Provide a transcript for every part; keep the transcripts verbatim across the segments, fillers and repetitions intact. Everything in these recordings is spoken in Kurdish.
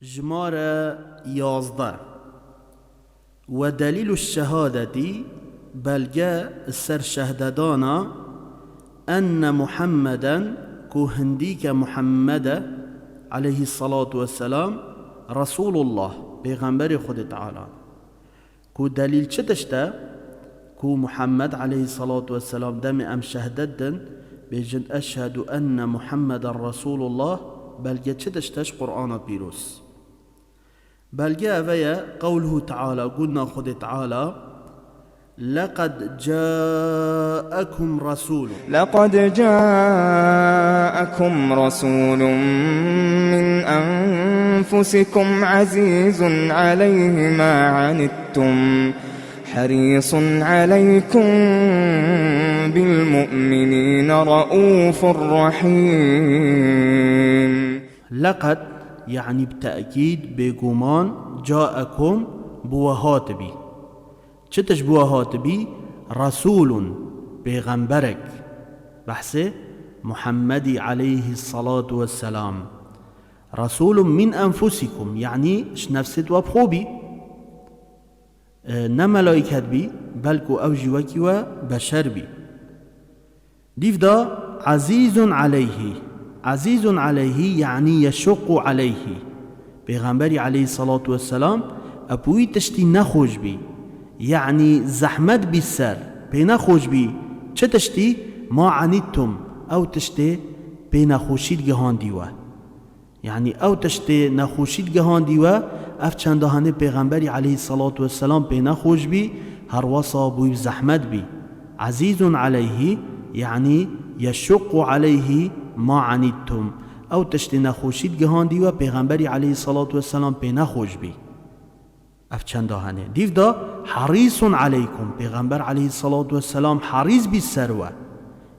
Jimare yazdeh. Ve delîlu şehadetî, belge ser şehdedana, enne Muhammeden, ku hindîke Muhammede aleyhissalatu vesselam, Resulullah, Pêxemberê Xwedê Teala. Ku delîl çi tişt e? Ku Muhammed aleyhissalatu vesselam demê em şehdet din, bêjin, "Eşhedû enne Muhammeden Resulullah", belge çi tişt e ji Qur'ana Pîroz? Belge eve ye, qewluhu Teala, gundna Xwedê Teala, "Leqed câekum rasulun." لقد جاءكم رسول من أنفسكم عزيز عليه ما عنتم حريص عليكم بالمؤمنين رءوف رحيم. Leqed, yanî bi tekîd, bêguman, caekum, bi we hatibî. Çi tişt bi we hatibî? Rasulun, pêxemberek. Behsê Muhammedî aleyhissalatu vesselam. Rasulun min enfusikum, yanî ji nefsêt we bi xwe bî. E, ne melayket bî, belku ew jî wekî we beşer bî. Dîv de ezîzun aleyhî. Ezîzun aleyhî, yanî yeşuqqu aleyhî. Pêxemberî aleyhissalatu vesselam, e, bi wî tiştî nexweş bî. Yanî zehmet bî ser, pê nexweş bî. Çi tiştî? Ma anîttum, ew tiştê pê nexweşî digihandî we. Yanî ew tiştê nexweşî digihandî we, ev çenda henê Pêxemberî aleyhissalatu vesselam pê nexweş bî, herwesa bûyî bi zehmet bî. Ezîzun aleyhî, yanî yeşuqqu aleyhî ma anîttum. Ew tiştê nexweşî digihandî we, Pêxemberî aleyhissalatu vesselam pê nexweş bî. Ev çenda henê. Dîv de herîsun aleykum. Pêxember aleyhissalatu vesselam herîs bî ser we.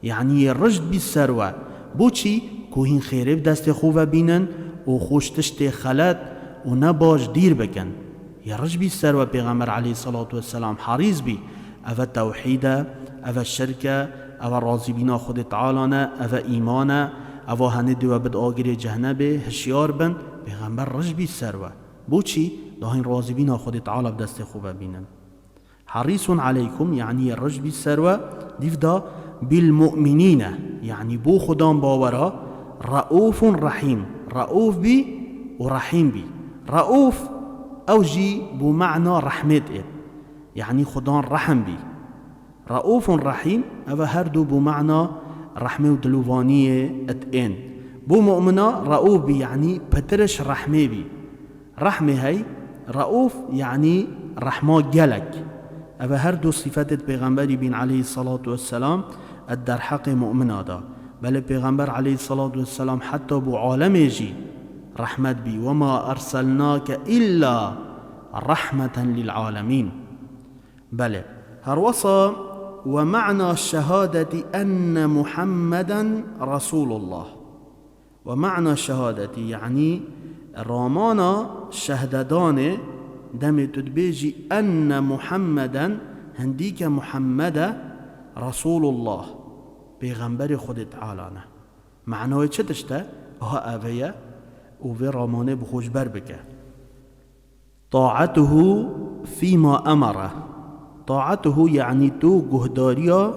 Yanî yê rijd bî ser we. Boçî? Ku hîn xêrê bi destê xwe ve bînin û xwe ji tiştê xelet û nebaş dîr bikin. Yê rijd bî ser we Pêxember aleyhissalatu vesselam herîs bî. Eve tewhîd e, eve şirk e, eve razîbîna Xwedê Teala ne, eve îman e, eva henê dê we bid agirê cehnebê, hişyar bin. Pêxember rijd bî ser we. Boçî? Da hîn razîbîna Xwedê Teala bi destê xwe ve bînin. Herîsun aleykum, yanî yê rijd bî ser we, dîv de bil mu'minîne, yanî bo xudan bawera, reûfun rehîm, reûf bî û rehîm bî. Reûf, ew jî bo mana rehmê diêt, yanî xudan rehm bî. Reûfun rehîm, eve her du bo mana rehmê û dilovaniyê diên. Bo mu'mina reûf bî, yanî pitiriş rehmê bî. Rehmê hey, reûf, yanî rehma gelek. Eve her du sîfetê di Pêxemberî bîn aleyhissalatu vesselam, di derheqê mu'mina de. Belê Pêxember aleyhissalatu vesselam heta bo alemê jî rehmet bî. "Ve ma erselnake illa rehmeten lil alemîn." Belê. Herwesa, "Ve ma'na şehadeti enne Muhammeden Resulullah." Ve ma'na şehadetî, yanî ramana şehdedanê, demê tu dibêjî enne Muhammeden, hindîke Muhammede, Resulullah, pêxemberê Xwedê Teala ne. Manayê çi tişt e? Aha eve ye û vê ramanê bi xwe ji ber bike. Taatuhu fîma emere. Taatuhu, yanî tu guhdariya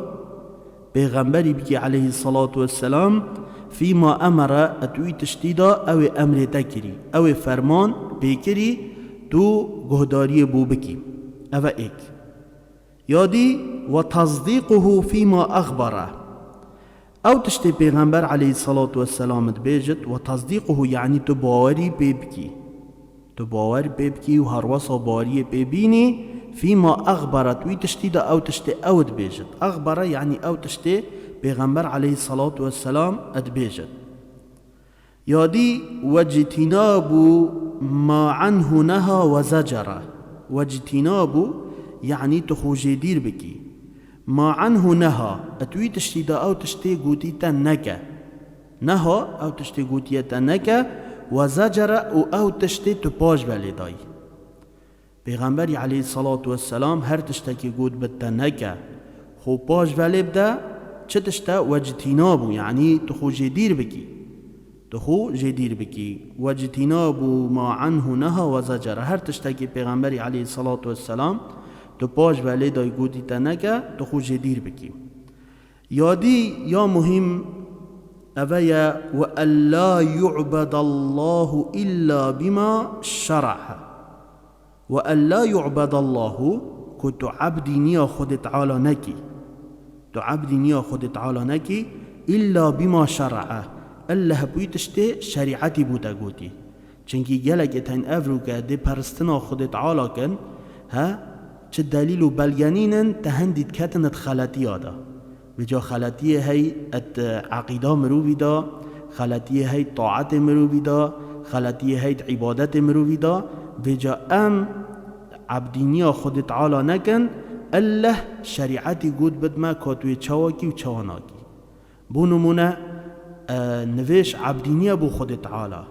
Pêxemberî bikî aleyhissalatu vesselam, fîma emere, et wî tiştî de ew ê emrê te kirî, ew ê ferman pê kirî, tu guhdariyê bo bikî. Eve êk. Ya dî, ve tasdîquhu fîma exbere. Ew tiştê Pêxember aleyhissalatu vesselam dibêjit, ve tasdîquhu, yanî tu bawerî pê bikî. Tu bawer pê bikî û herwesa baweriyê pê bînî, fîma exbere, tu wî tiştî de ew tiştê ew dibêjit. Exbere, yanî ew tiştê Pêxember aleyhissalatu vesselam dibêjit. Ya dî, vectînabu ma anhu neha ve zecere. Vectînabu, yanî tu xwe jêdîr bikî. Ma anhu neha, et wî tiştî de ew tiştê gotî te neke. Neha, ew tiştê gotiye te neke, ve zecere, û ew tiştê tu paş ve lê dayî. Pêxemberî aleyhissalatu vesselam her tiştekî got bi te neke, xwe paş ve lê bide, çi tişt e? Vectînabu, yanî tu xwe jêdîr bikî. Tu xwe jê dîr bikî. Wectînabu ma anhu neha ve zecere. Her tiştekî Pêxemberî aleyhisselatu vesselam tu paş ve lê dayî gotî te neke, tu xwe jê dîr bikî. Ya dî ya muhîm eve ye, "Ve ellâ yu'bedallahu illa bima şere'e." "Ve ellâ yu'bedallahu", ku tu ebdî niya Xwedê Teala nekî. Tu ebdî niya Xwedê Teala nekî, "illa bima şere'e." Elleh bûyî tiştê şerîetî bû te gotî. Çimkî gelekê tên evroke dê peristina Xwedê Teala kin, he, çi delîl û belge nînin, te hindî diketin di xeletiya de. Vêca xeletiyê hey et eqîda mirovî de, xeletiyê hey taetê mirovî de, xeletiyê hey îbadetê mirovî de, vêca em ebdîniya Xwedê Teala nekin, elleh şerîetî got bidme ka tu yê çawa kî û çawa nakî. Bo nimûne, e, nivêj ebdîniye bo Xwedê Teala.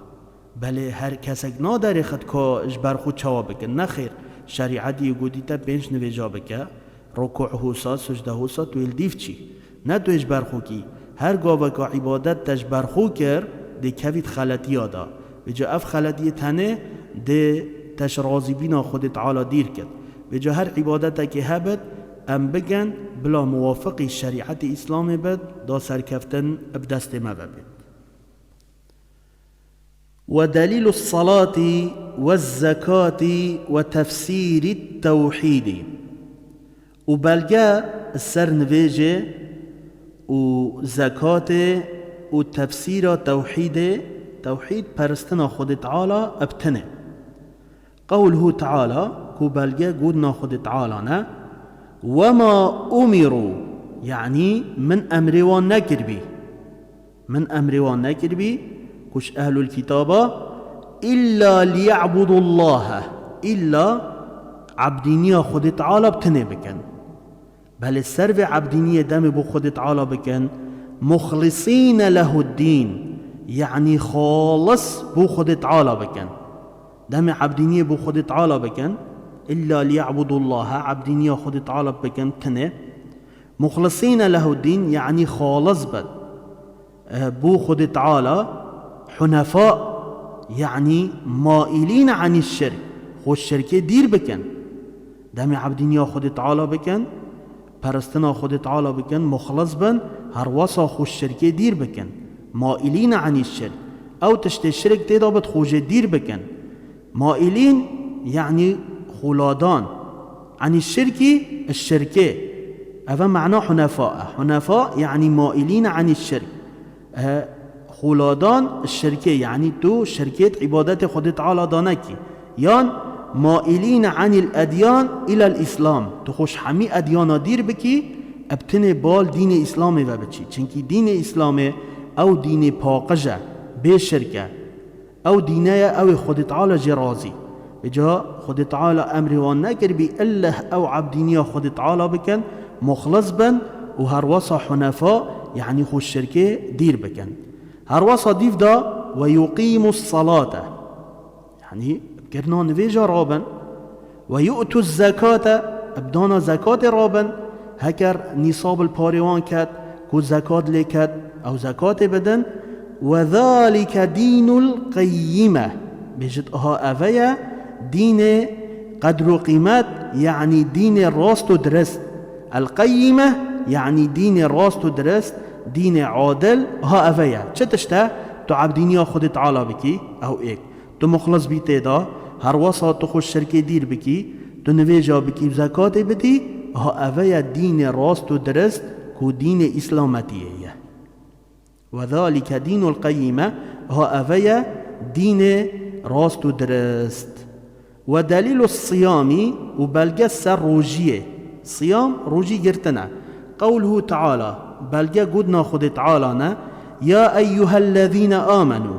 Belê her kesek naderêxit ka ji ber xwe çawa bikin. Nexêr, şerîetî yê gotî te pênc nivêja bike, rukû hosa, sucde hosa, tu yê li dîv çî. Ne tu yê ji ber xwe kî. Her gaveka îbadet te ji ber xwe kir, dê kevî di xeletiya de. Vêca ev xeletiyê tenê dê te ji razîbîna Xwedê Teala dîr kit. Vêca her îbadetekê hebit, em bikin, bila muwafiqî şerîetê Îslamê bit, da serkeftin bi destê me ve bêt. "Ve delîlu salati ve zekati ve tefsîri tewhîdî." Û belge ser nivêjê û zekatê û tefsîra tewhîdê, tewhîd peristina Xwedê Teala bi tinê. Qewluhu Teala, ku belge gotina Xwedê Teala ne, "Wema umiru", yanî min emrê wan nekiribî. Min emrê wan nekiribî, ku ji ehlul kitaba, "illa liya'budullaha", illa ebdîniya Xwedê Teala bi tinê bikin. Belê ser vê ebdîniyê demê bo Xwedê Teala bikin, "muxlisîne lehuddîn", yanî xalis bo Xwedê Teala bikin. Demê ebdîniyê bo Xwedê Teala bikin, "illa liya'budullaha", ebdîniya Xwedê Teala bikin tinê. "Muxlisîne lehuddîn", yanî xalis bin. E, bo Xwedê Teala, hunefa, yanî mailîn anî şirk, xwe şirkê dîr bikin. Demê ebdîniya Xwedê Teala bikin, peristina Xwedê Teala bikin, muxlis bin, herwesa xwe şirkê dîr bikin. Mailîn anî şirk. Ew tiştê şirk tê de bit xwe jê dîr bikin. Mailîn, yanî xuladan. Anî şirkî, şirkê. Eve mana hunefa e. Hunefa, yanî mailîn anî şirk. E, xuladan şirkê, yanî tu şirkê di îbadetê Xwedê Teala de nekî. Yan mailîn anîl edyan îlel Îslam. Tu xwe ji hemî edyana dîr bikî, bi tinê bal dînê Îslamê ve biçî. Çimkî dînê Îslamê ew dînê paqij e, bê şirk e. Ew dîne ye, ew ê Xwedê Teala jê razî. Vêca Xwedê Teala emrê wan nekiribî, illeh ew ebdîniya Xwedê Teala bikin, muxlis bin û herwesa hunefa, yanî xwe şirkê dîr bikin. Herwesa dîv de, "Ve yuqîmus salate", yanî bi kirina nivêja rabin, "Ve yu'tuz zekate", bi dana zekatê rabin, heker nîsab li parê wan ket, ku zekat lê ket, ew zekatê bidin. "Ve zalike dînul qeyîme." Bêjit, aha eve ye dînê qedr û qîmet, yanî dînê rast û dirist. El qeyîme, yanî dînê rast û dirist, dînê adil, aha eve ye. Çi tişt e? Tu ebdîniya Xwedê Teala bikî, ew êk. Tu muxlis bî tê de, herwesa tu xwe şirkê dîr bikî, tu nivêja bikî û zekatê bidî, ha eve ye dînê rast û dirist ku dînê Îslametiyê ye. "Ve zalike dînul qeyîme", ha eve ye dînê rast û dirist. "Ve delîlu siyamî", û belge ser rojiyê. Siyam, rojî girtin e. Qewluhu Teala, belge gotina Xwedê Teala ne, "Ya eyyuhellezîne amenû."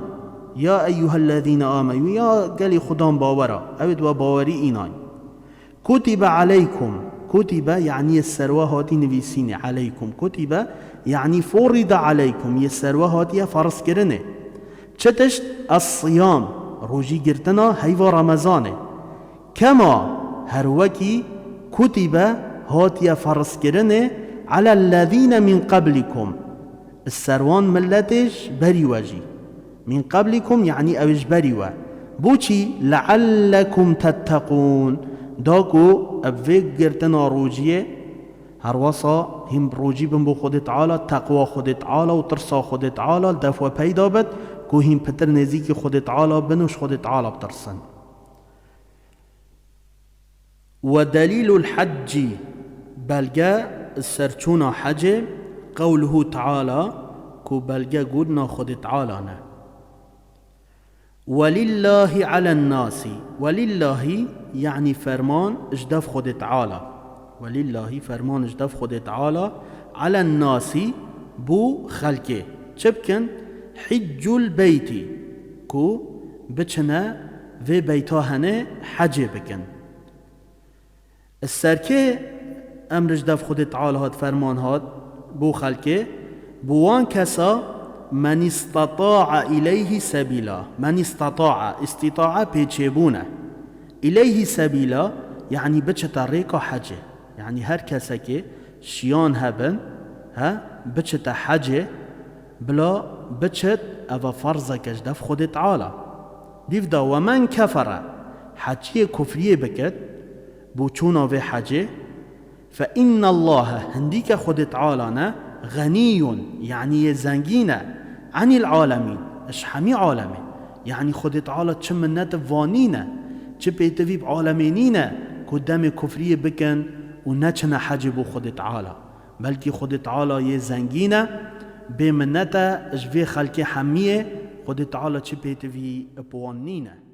Ya eyyuhellezîne amenû, ya gelî Xudan bawera, ew ê di we bawerî înay. "Kutibe aleykum." Kutibe, yanî yê ser we hatî nivîsînê. Aleykum. Kutibe, yanî furide aleykum, yê ser we hatiye ferz kirinê. Çi tişt? Es-siyam, rojî girtina heyva Remezanê. Kema, her wekî, kutibe, hatiye ferz kirinê, alellezîne min qablikum, ser wan miletê ji berî we jî. Min qablikum, yanî ew ji berî we. Boçî? Leallekum tetteqûn. Da ku ev vê girtina rojiyê, herwesa hîn rojî bin bo Xwedê Teala, teqwa Xwedê Teala û tirsa Xwedê Teala li def we peyda bit, ku hîn pitir nêzîkî Xwedê Teala bin û ji Xwedê Teala bitirsin. Ve delîlul heccî, belge serçûna hecê, qewluhu teala, ku belge gotina Xwedê Teala ne. Welillahî alen nasi. Welillahî, yanî ferman ji dev Xwedê Teala. Welillahî, ferman ji dev Xwedê Teala, alen nasi, bo xelkê. Çi bikin? Hiccul beyti, ku biçine vê beyta hene hecê bikin. Ser kê emr ji dev Xwedê Teala hat, ferman hat bo xelkê? Bo wan kesa, men îsteta'a îleyhî sebîla. Men îsteta'a, îstîta'a pêçêbûn e. Îleyhî sebîla, yanî biçite rêka hecê. Yanî her kesekê şiyan hebin, he, biçite hecê, bila biçit, eva ferzeke ji dev Xwedê Teala. Dîv de, we men kefere, heçiyê kufriyê bikit, bo çûna vê hecê, fe innallahe, hindîke Xwedê Teala ne, xenîyun, yanî yê zengîn e, enîl alemîn, ji hemî alemê. Yanî Xwedê Teala çi minnet van nîne, çi pêtivî bi alemê nîne, ku demê kufriyê bikin û neçine hecê bo Xwedê Teala. Belkî Xwedê Teala yê zengîn e, bê minnet e, ji vê xelkê hemiyê Xwedê Teala çi pêtivî bi wan nîne.